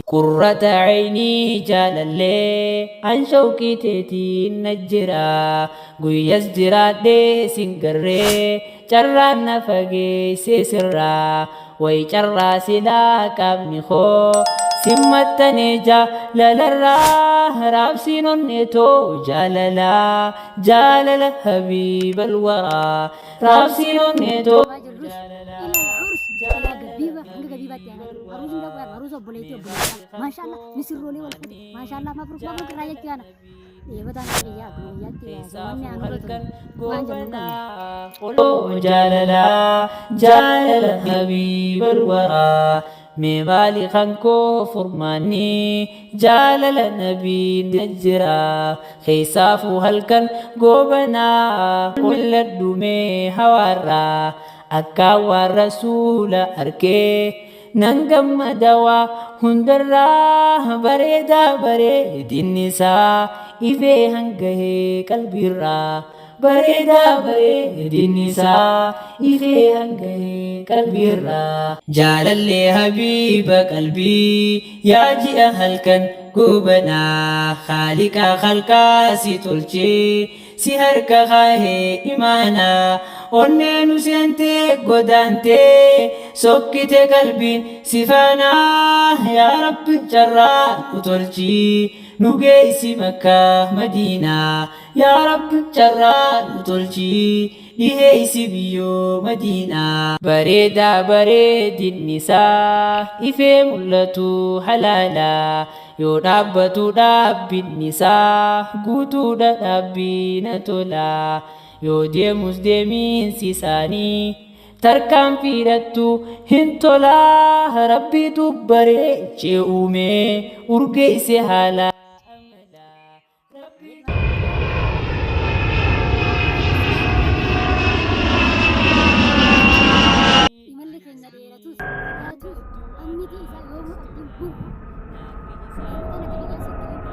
Qurrata caynii jaalallee an shawqii teetiin na jira. Guyyas jiraadhee sin garree carraan na fageessee sirraa. Way carraa silaa qaamni koo sin maxxanee jaalalarraa. Raabsiin onneetoo jaalalaa jaalala habiibal waraa. Raabsiin onneetoo jirrus ila al-urs ila gabiiba hanga gabiibaatti aanaa jiru. Aruusni dhaqu yaanu aruusa obboleettii obboleessaa. Maashaallah misirroolee wal fuute. Maashaallah mabruuk mabruuk irraa jechuu yaana. Dhiyeefataan akka biyyaa akkuma biyyaatti wanni aanu irra ture waan jennu hin qabnu. Jaalala jaalala habiibal waraa. Mee maali kan koo furmaanni jaalala nabiin jira. Keessaafuu halkan goobanaa holladhu mee hawaarraa. Akka waan rasuula arkee nan gammada waa hundarraa. Bareedaa bareedinni isaa ifee hangahee qalbiirraa. Bareedaa bareedinni isaa ifee hangahee qalbiirraa. Jaalallee habiiba qalbii yaa ji'a halkan goobanaa. Khaaliqa khalqaa si tolchee si harka kaahee imaanaa. Onnee nu seentee godaantee sokkite qalbiin si faanaa. Yaa Rabbi carraa nu tolchii nu geessi Makkaa Madiinaa. Yaa Rabbi carraa nu tolchii dhiheessi biyyoo Madiinaa. Bareedaa bareedinni isaa ifee mul'atu halaala. Yoo dhaabbatu dhaabbinni isaa guutuudha dhaabbina tola. Yoo deemus deemiinsi isaanii tarkaanfiidhattu hin tola. Rabbiitu bareechee uumee urgeesse haala. Imalli keenya dheeratus fagaatus ammiti isaa yoomuu abdiin burru. Dhiyeeffataan akka biyyaa sitti.